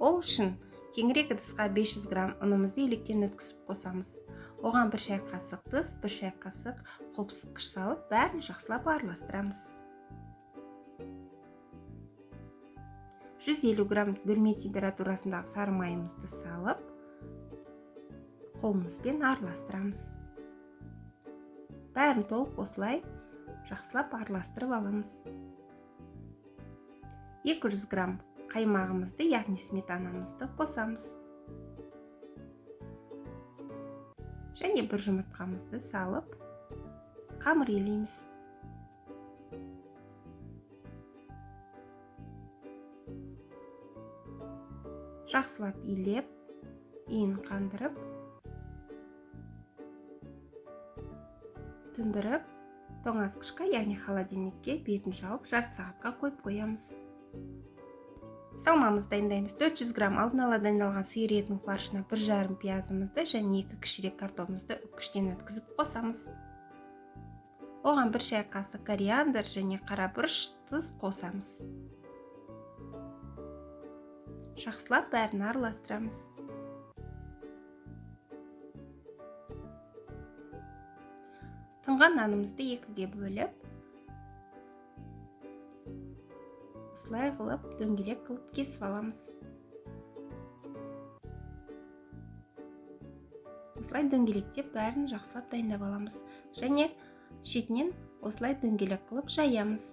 Ол үшін кеңірек ыдысқа 500 грамм ұнымызды електен өткізіп қосамыз. Оған 1 шай қасық тұз, 1 шай қасық қопсытқыш салып, бәрін жақсылап араластырамыз. 150 грамм бөлме температурасындағы сары майымызды салып, қолымызбен араластырамыз. Бәрін толық осылай жақсылап араластырып аламыз. 200 грамм қаймағымызды, яғни сметанамызды қосамыз. Және бір жұмыртқамызды салып, қамыр илейміз. Жақсылап илеп, иін қандырып, түндіріп, тоңазытқышқа, яғни холодильникке бетін жауып, жарты сағатқа қойып қоямыз. Салмамызды дайындаймыз. 400 грамм алдын ала дайындалған сиыр етінің фаршына 1,5 пиязымызды және 2 кішірек картопымызды үккіштен өткізіп қосамыз. Оған 1 шай қасық кориандр және қара бұрыш, тұз қосамыз. Жақсылап бәрін араластырамыз. Тұнған нанымызды 2-ге бөліп, осылай қылып, дөңгелек қылып кесіп аламыз. Осылай дөңгелектеп бәрін жақсылап дайындап аламыз. Және шетінен осылай дөңгелек қылып жаямыз.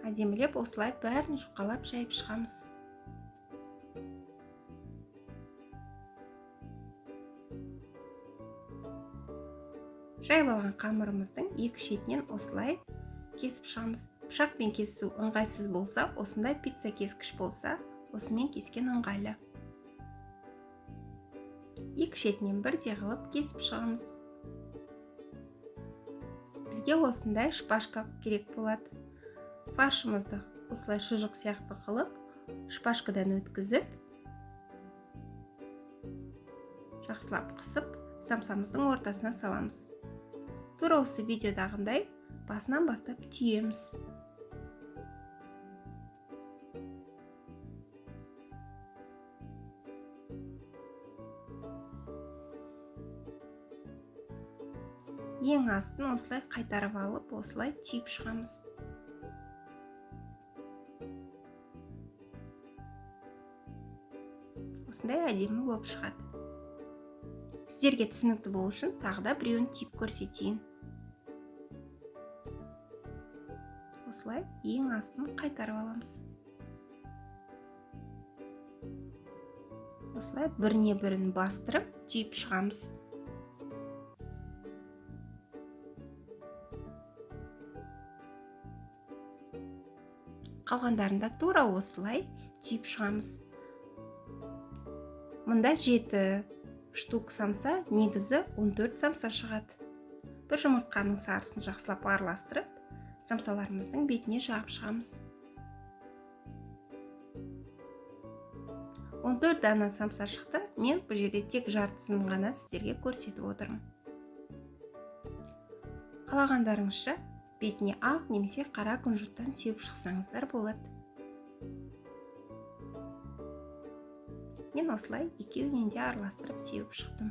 Әдемілеп осылай бәрін жұқалап жайып шығамыз. Жайып алған қамырымыздың екі шетінен осылай кесіп шығамыз. Пышақпен кесу ыңғайсыз болса, осындай пицца кескіш болса, осымен кескен ыңғайлы. Екі шетінен бірдей қылып кесіп шығамыз. Бізге осындай шпажка керек болады. Фаршымызды осылай шұжық сияқты қылып, шпажкадан өткізіп, жақсылап қысып, самсамыздың ортасына саламыз. Тура осы видеодағындай басынан бастап түйеміз. Ең астын осылай қайтарып алып, осылай түйіп шығамыз. Осындай әдемі болып шығады. Сіздерге түсінікті болу үшін тағы да біреуін түйіп көрсетейін. Осылай ең астын қайтарып аламыз. Осылай біріне бірін бастырып түйіп шығамыз. Қалғандарын да тура осылай түйіп шығамыз. Мұнда 7 штук самса, негізі 14 самса шығады. Бір жұмыртқаның сарысын жақсылап араластырып, самсаларымыздың бетіне жағып шығамыз. 14 дана самса шықты. Мен бұл жерде тек жартысын ғана сіздерге көрсетіп отырмын. Қалағандарыңызша бетіне ақ немесе қара күнжіттен сеуіп шықсаңыздар болады. Мен осылай екеуінен де араластырып сеуіп шықтым.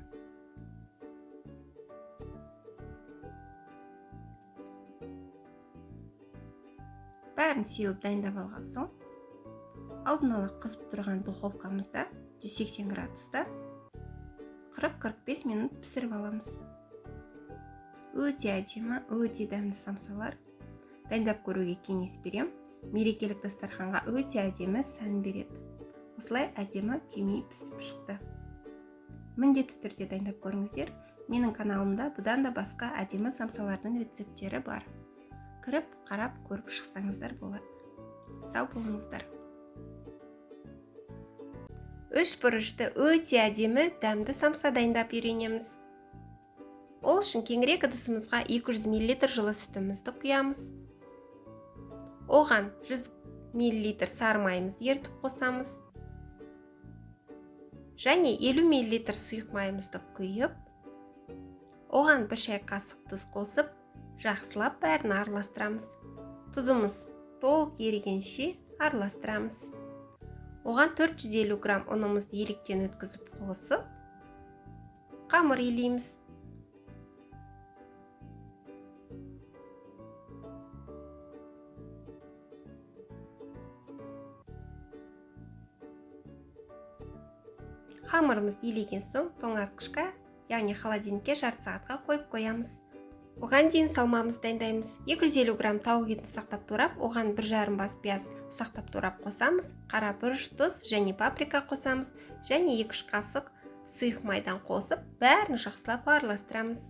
Бәрін сеуіп дайындап алған соң, алдын ала қызып тұрған духовкамызда 180 градуста 40-45 минут пісіріп аламыз. Өте әдемі, өте дәмді самсалар. Дайындап көруге кеңес берем. Мерекелік дастарханға өте әдемі сән береді. Осылай әдемі күймей пісіп шықты. Міндетті түрде дайындап көріңіздер. Менің каналымда бұдан да басқа әдемі самсалардың рецепттері бар. Кіріп, қарап, көріп шықсаңыздар болады. Сау болыңыздар. Үш бұрышты өте әдемі дәмді самса дайындап үйренеміз. Ол үшін кеңірек ыдысымызға 200 миллилитр жылы сүтімізді құямыз. Оған 100 миллилитр сары майымызды ерітіп қосамыз. Және 50 миллилитр сұйық майымызды құйып, оған 1 шай қасық тұз қосып, Жақсылап бәрін араластырамыз. Тұзымыз толық ерігенше араластырамыз. Оған 450 грамм ұнымызды електен өткізіп қосып, қамыр илейміз. Қамырымызды илеген соң тоңазытқышқа, яғни холодильникке жарты сағатқа қойып қоямыз. Оған дейін салмамызды дайындаймыз. 250 грамм тауық етін ұсақтап турап, оған 1,5 бас пияз ұсақтап турап қосамыз, қара бұрыш, тұз және паприка қосамыз, және 2-3 қасық сұйық майдан қосып, бәрін жақсылап араластырамыз.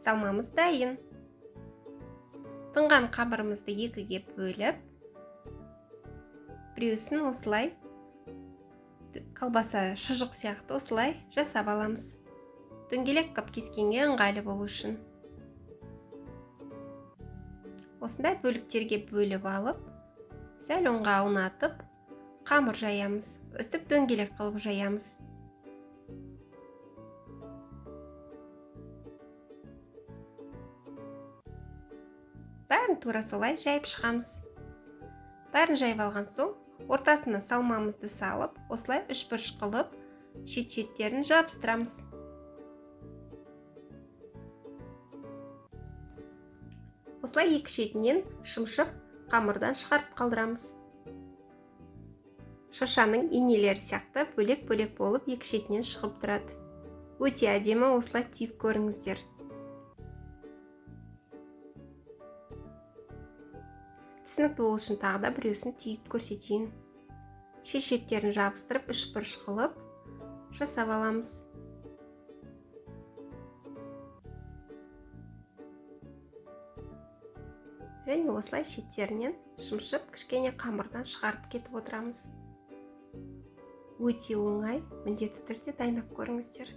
Салмамыз дайын. Тынған қамырымызды екіге бөліп, біреусін осылай колбаса шұжық сияқты осылай жасап аламыз. Дөңгелек қып кескенге ыңғайлы болу үшін. Осындай бөліктерге бөліп алып, сәл ұнға аунатып, қамыр жаямыз. Өстіп дөңгелек қылып жаямыз. Бәрін тура солай жайып шығамыз. Бәрін жайып алған соң, ортасына салмамызды салып, осылай үшбұрыш қылып, шет-шеттерін жабыстырамыз. Осылай екі шетінен шымшып қамырдан шығарып қалдырамыз. Шыршаның инелері сияқты бөлек-бөлек болып екі шетінен шығып тұрады. Өте әдемі, осылай түйіп көріңіздер. Түсінікті болу үшін тағы да біреусін түйіп көрсетейін. Шет-шеттерін жабыстырып үшбұрыш қылып жасап аламыз. Және осылай шеттерінен шымшып кішкене қамырдан шығарып кетіп отырамыз. Өте оңай, міндетті түрде дайындап көріңіздер.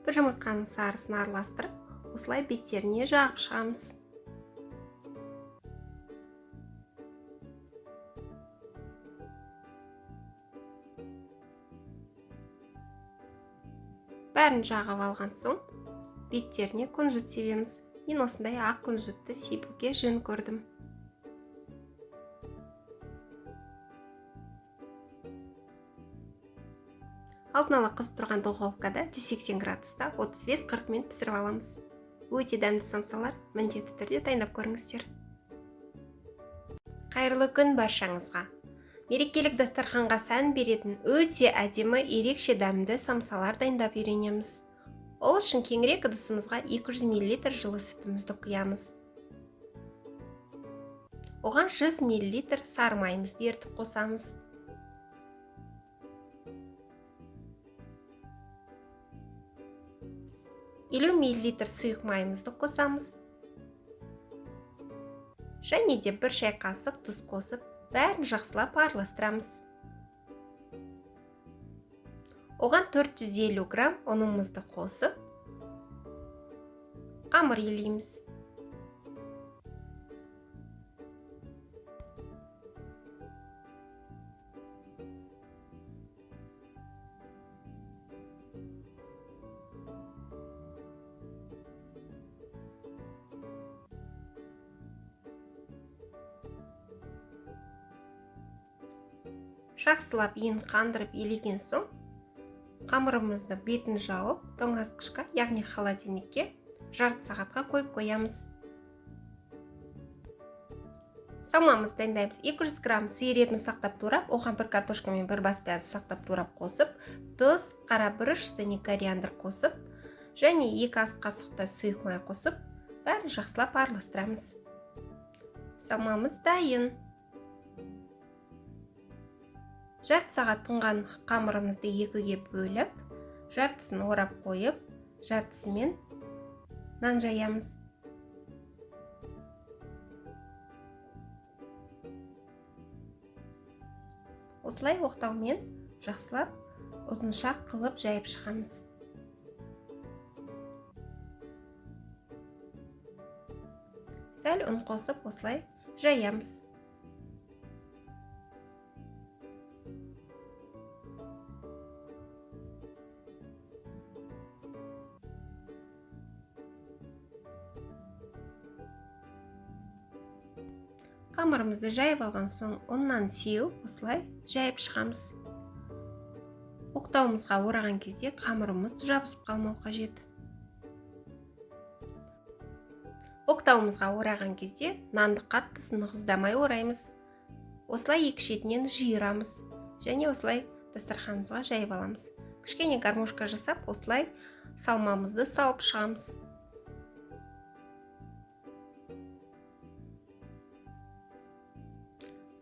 Бір жұмыртқаның сарысын араластырып, осылай беттеріне жағып шығамыз. Бәрін жағып алған соң, беттеріне күнжіт себеміз. Мен осындай ақ күнжітті себуге жөн көрдім. Алдын ала қызып тұрған духовкада 180 градуста 35-40 минут пісіріп аламыз. Өте дәмді самсалар, міндетті түрде дайындап көріңіздер. Қайырлы күн баршаңызға. Мерекелік дастарханға сән беретін өте әдемі, ерекше дәмді самсалар дайындап үйренеміз. Ол үшін кеңірек ыдысымызға 200 мл жылы сүтімізді құямыз. Оған 100 мл сары майымызды ерітіп қосамыз. 50 мл сұйық майымызды қосамыз. Және де 1 шай қасық тұз қосып, бәрін жақсылап араластырамыз. Оған 450 грамм ұнымызды қосып, қамыр илейміз. Жақсылап иін қандырып илеген соң, қамырымызды бетін жауып, тоңазытқышқа, яғни холодильникке жарты сағатқа қойып қоямыз. Салмамызды дайындаймыз. 200 грамм сиыр етін ұсақтап турап, оған бір картошка мен бір бас пияз ұсақтап турап қосып, тұз, қара бұрыш және кориандр қосып, және 2 ас қасықтай сұйық май қосып, бәрін жақсылап араластырамыз. Салмамыз дайын. Жарты сағат тұнған қамырымызды екіге бөліп, жартысын орап қойып, жартысымен нан жаямыз. Осылай оқтаумен жақсылап ұзыншақ қылып жайып шығамыз. Сәл ұн қосып осылай жаямыз. Қамырымызды жайып алған соң ұннан сеуіп осылай жайып шығамыз. Оқтауымызға ораған кезде қамырымыз жабысып қалмау қажет. Оқтауымызға ораған кезде нанды қатты нығыздамай ораймыз. Осылай екі шетінен жиырамыз және осылай дастарханымызға жайып аламыз. Кішкене гармошка жасап, осылай салмамызды салып шығамыз.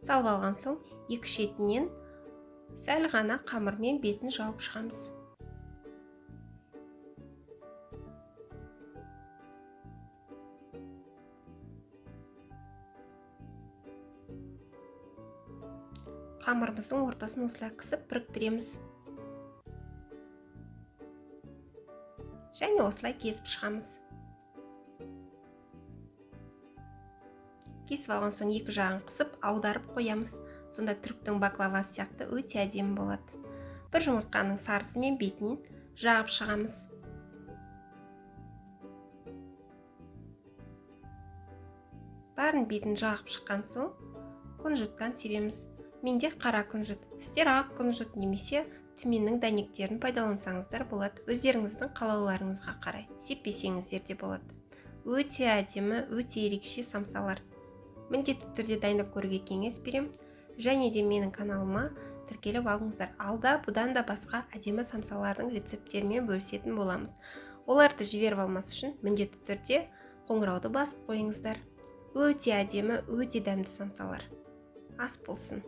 Салып алған соң екі шетінен сәл ғана қамырмен бетін жауып шығамыз. Қамырымыздың ортасын осылай қысып біріктіреміз. Және осылай кесіп шығамыз. Кесіп алған соң екі жағын қысып аударып қоямыз. Сонда түріктің баклавасы сияқты өте әдемі болады. Бір жұмыртқаның сарысымен бетін жағып шығамыз. Барын бетін жағып шыққан соң күнжіттен себеміз. Менде қара күнжіт, сіздер ақ күнжіт немесе түменнің дәнектерін пайдалансаңыздар болады. Өздеріңіздің қалауларыңызға қарай сеппесеңіздер де болады. Өте әдемі, өте ерекше самсалар. Міндетті түрде дайындап көруге кеңес берем. Және де менің каналыма тіркеліп алыңыздар. Алда бұдан да басқа әдемі самсалардың рецепттерімен бөлісетін боламыз. Оларды жіберіп алмас үшін міндетті түрде қоңырауды басып қойыңыздар. Өте әдемі, өте дәмді самсалар. Ас болсын.